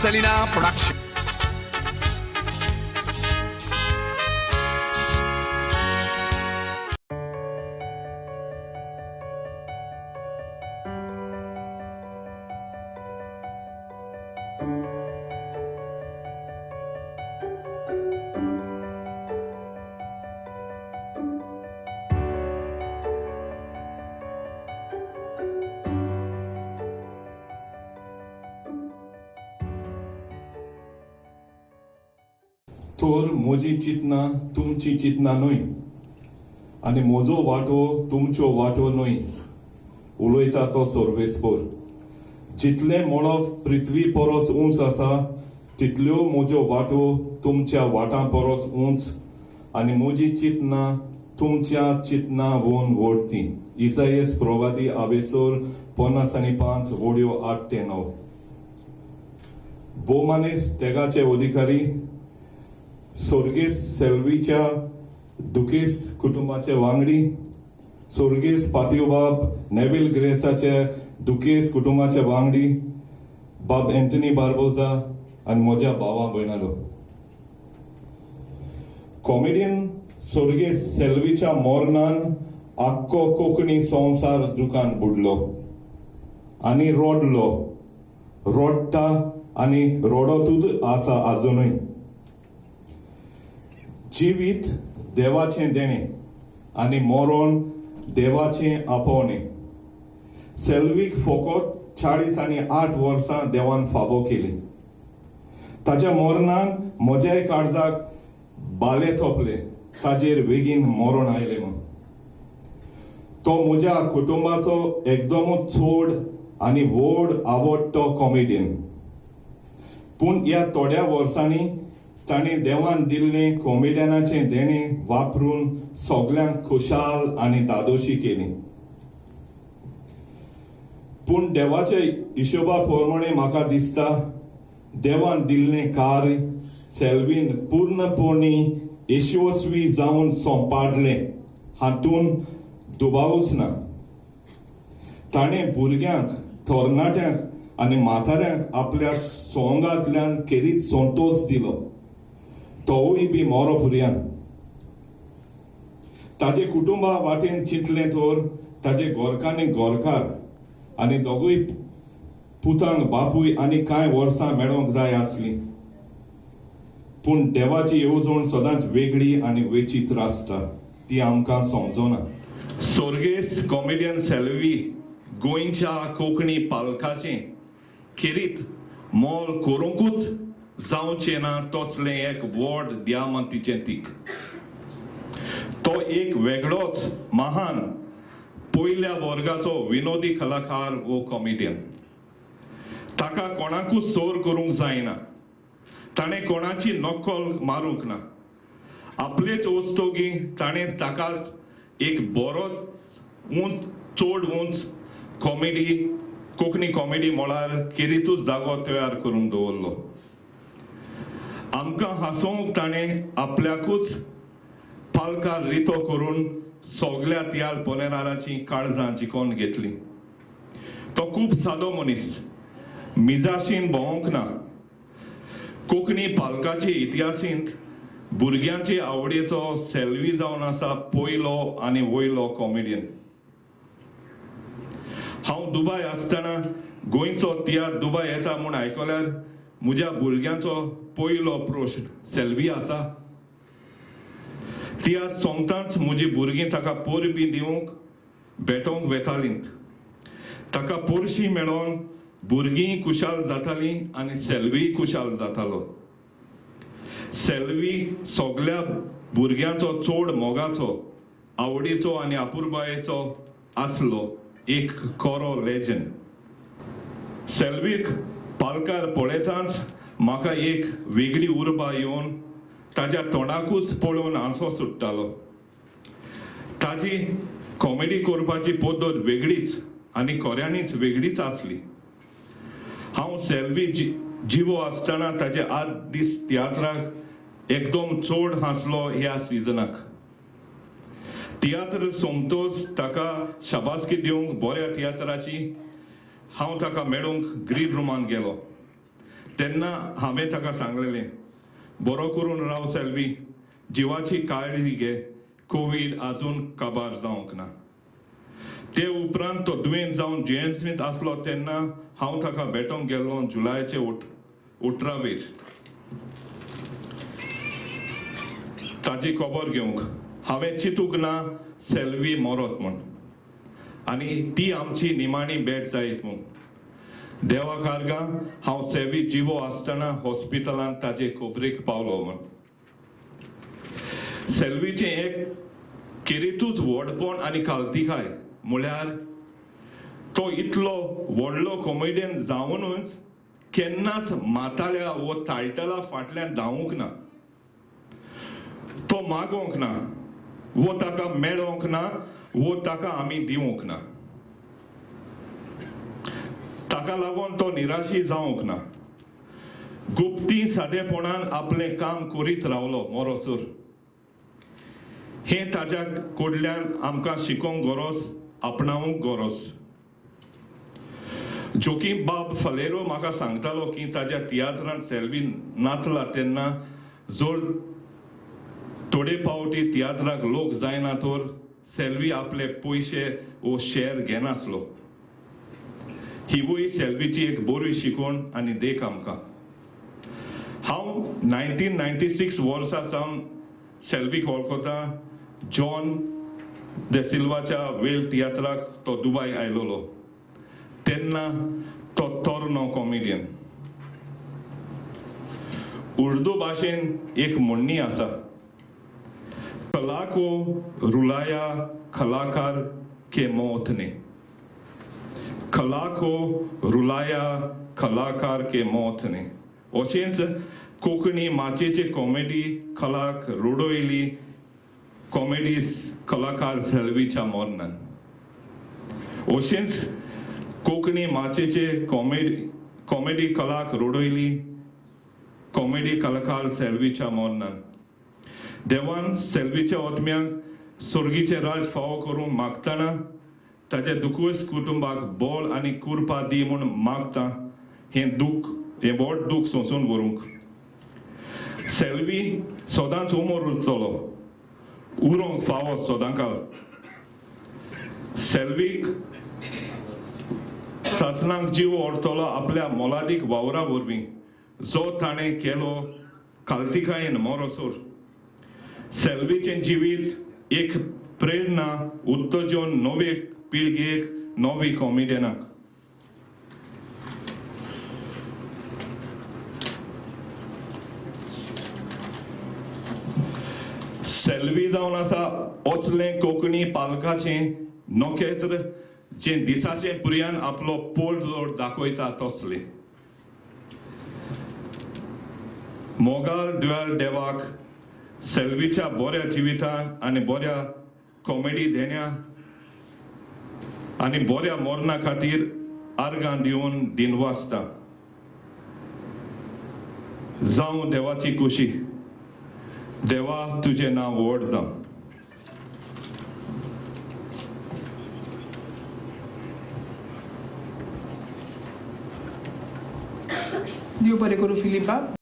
Selina production. तर म्हजी चिंतना तुमची चिंतना न्हय आनी म्हजो वांटो तुमच्यो वांटो न्हय, उलयता तो सर्वेस्पर. जितलें मळब पृथ्वी परस उंच आसा तितल्यो म्हज्यो वांटो तुमच्या वाटां परस उंच आनी म्हजी चिंतना तुमच्या चिंतना वोन व्हडती. इसायस प्रवादी आवेसर 55 वोड्यो 8 ते 9. भोवमानेस तेगाचे अधिकारी सोर्गेस सेल्वीच्या दुखेस कुटुंबाचे वांगडी, सोर्गेस पातियोबाब नेविल ग्रेसाचे दुखेस कुटुंबाचे वांगडी, बाब एंटनी बार्बोजा आनी म्हज्या भावा भयणालो. कॉमेडियन सोर्गेस सेल्वीच्या मोरनान आख्खो कोंकणी संवसार दुकान बुडलो आनी रोडलो, रोडटा आनी रोडतूच आसा आजुनूय. जिवीत देवाचें देणें आनी मरण देवाचें आपोवणें. सेल्वीक फकत 48 वर्सां देवान फावो केली. ताच्या मरणान म्हज्याय काळजाक बाले थोपले, ताजेर बेगीन मरण आयलें म्हूण. तो म्हज्या कुटुंबाचो एकदमूच चड आनी व्हड आवडटो कॉमेडियन. पूण ह्या थोड्या वर्सांनी ताणें देवान दिल्लें कॉमेडियनाचें देणें वापरून सगल्यांक खुशाल आनी दादोशी केली. पूण देवाच्या हिशोबा प्रमाणे म्हाका दिसता देवान दिल्लें कार्य सेल्वीन पूर्णपणी यशस्वी जावन सोंपाडलें हातून दुबावूच ना. ताणें भुरग्यांक, तरणाट्यांक आनी म्हाताऱ्यांक आपल्या सोंगांतल्यान खेरीत संतोश दिलो, तोवूय बी मोरो पुरयान. ताजे कुटुंबा वाटेन चिंतलें तर ताजे गोरकांनी गोरकार आनी दोगूय पुतांक बापूय आनी कांय वर्सां मेळोंक जाय आसली. पूण देवाची येवजण सदांच वेगळी आनी वेचित्र आसता, ती आमकां समजना. सोर्गेस कॉमेडियन सेल्वी गोंयच्या कोंकणी पालकाचें खेरीत मोल करूंकूच जावचें ना तसलें एक व्हड द्यामंतीचें तीक. तो एक वेगळोच महान पयल्या वर्गाचो विनोदी कलाकार वो कॉमेडियन. ताका कोणाकूच सोर करूंक जायना, ताणें कोणाची नक्कल मारूंक ना. आपलेच वस्तोगी ताणें ताका एक बरोच उंच चड उंच कॉमेडी कोंकणी कॉमेडी म्हळ्यार खेरीतूच जागो तयार करून दवरलो. आमकां हांसोवंक ताणें आपल्याकूच पालकार रितो करून सगल्या तियाल पोनेराची काळजां जिखोवन घेतली. तो खूब सादो मनीस, मिजाशीन भोंवंक ना. कोंकणी पालकाचे इतिहासींत भुरग्यांचे आवडीचो सेल्वी जावन आसा पयलो आनी वयलो कॉमेडियन. हांव दुबाय आसतना गोंयचो तियात्र दुबाय येता म्हूण आयकल्यार म्हज्या भुरग्यांचो पयलो प्रश्न सेल्वी आसा. तियात्र सोंपताच म्हजी भुरगीं ताका परबीं दिवंक भेटोवंक वेतालीं. ताका पोरशी मेळोन भुरगीं खुशाल जातालीं आनी सेल्वी खुशाल जातालो. सेल्वी सगल्या भुरग्यांचो चड मोगाचो, आवडीचो आनी अपुरबायेचो आसलो, एक खरो लेजंड. सेल्वीक पालकार पळयताच म्हाका एक वेगळी उर्बा येवन ताज्या तोंडाकूच पळोवन हांसो सुट्टालो. ताजी कॉमेडी करपाची पद्दत वेगळीच आनी खऱ्यांनीच वेगळीच आसली. हांव सेल्वी जिवो आसतना ताजे 8 दीस तियात्राक एकदम चड हांसलो ह्या सिजनाक. तियात्र सोमतोच ताका शाबासकी दिवंक बऱ्या तियात्राची हांव ताका मेळूंक ग्रीन रुमान गेलो. तेन्ना हांवें ताका सांगलेलें, बरो करून राव सेल्वी, जिवाची काळजी घे, कोवीड आजून काबार जावंक ना. ते उपरांत तो दुयेंत जावन जीएमसींत आसलो तेन्ना हांव ताका भेटोंक गेल्लो जुलयाचे 18वेर ताजी खबर घेवंक. हांवें चिंतूंक ना सेल्वी मरत म्हूण आनी ती आमची निमाणी भेट जायत म्हूण. देवा कारगां हांव सेवी जिवो आसतना हॉस्पिटलांत ताजे खबरेक पावलो म्हूण. सेल्वीचें एक किरितूच व्हडपण आनी कालतिकाय म्हळ्यार तो इतलो व्हडलो कॉमेडियन जावनूच केन्नाच माताल्या वो टायटला फाटल्यान धांवूंक ना, तो मागोवंक ना, वो ताका मेळोवंक ना, वो ताका आमी दिवंक ना. ताका लागून तो निराशी जावंक ना. गुप्ती सादेपणान आपलें काम करीत रावलो मोरोसूर. हें ताज्या कडल्यान आमकां शिकोवंक गरज, आपणावंक गरज. जोकीम बाब फलेरो म्हाका सांगतालो की ताज्या तियात्रांत सेल्वी नाचला तेन्ना जर थोडे पावटी तियात्राक लोक जायना तर सेल्वी आपले पयशे वो शेर घेनासलो. हिवूय सेल्वीची एक बरी शिकवण आनी देख आमकां. हांव 1996 वर्सा सावन सेल्वीक वळखता. जॉन the सिल्वाच्या वेल तियात्राक तो दुबाय आयलोलो तेन्ना तो तरनो कॉमेडियन. उर्दू भाशेन एक म्हणणी आसा, कला को रुलाया कलाकार के मौत ने, कला को रुलाया कलाकार के मौत ने. अशेंच कोंकणी माचयेचे कॉमेडी कलाक रडयली कॉमेडी कलाकार सेल्वीच्या मरणान. अशेंच कोंकणी माचयेचे कॉमेडी कलाक रडयली कॉमेडी कलाकार सेल्वीच्या मरणान. देवान सेल्वीच्या आत्म्याक सर्गीचें राज फावो करूंक मागतना ताच्या दुखवस कुटुंबाक बळ आनी कुरपा दी म्हूण मागता. हें दूख, हें व्हड दूख सोंसून व्हरूंक सेल्वी सदांच उमर उरतलो, उरोंक फावो सदांकाल. सेल्वीक सासणाक जीव ओडतलो आपल्या मोलादीक वावरा वरवीं जो ताणें केलो कालतिकायेन मोरोसूर. सेल्वीचें जिवीत एक प्रेरणा, उत्तेजन नवे पिळगेक, नवी कॉमेडियनाक. सेल्वी जावन आसा असलें कोंकणी पालकाचें नखेत्र जें दिसाचें पुर्यान आपलो पोड दाखयता तसलें. मोगाल दुयाल देवाक सेल्वीच्या बऱ्या जिवितान आनी बऱ्या कॉमेडी देण्या आनी बऱ्या मरणा खातीर आर्गां दिवन दिनवासता. जावं देवाची खुशी, देवा तुजें नांव व्हड जावं. देव बरें करूं फिलीप बाब.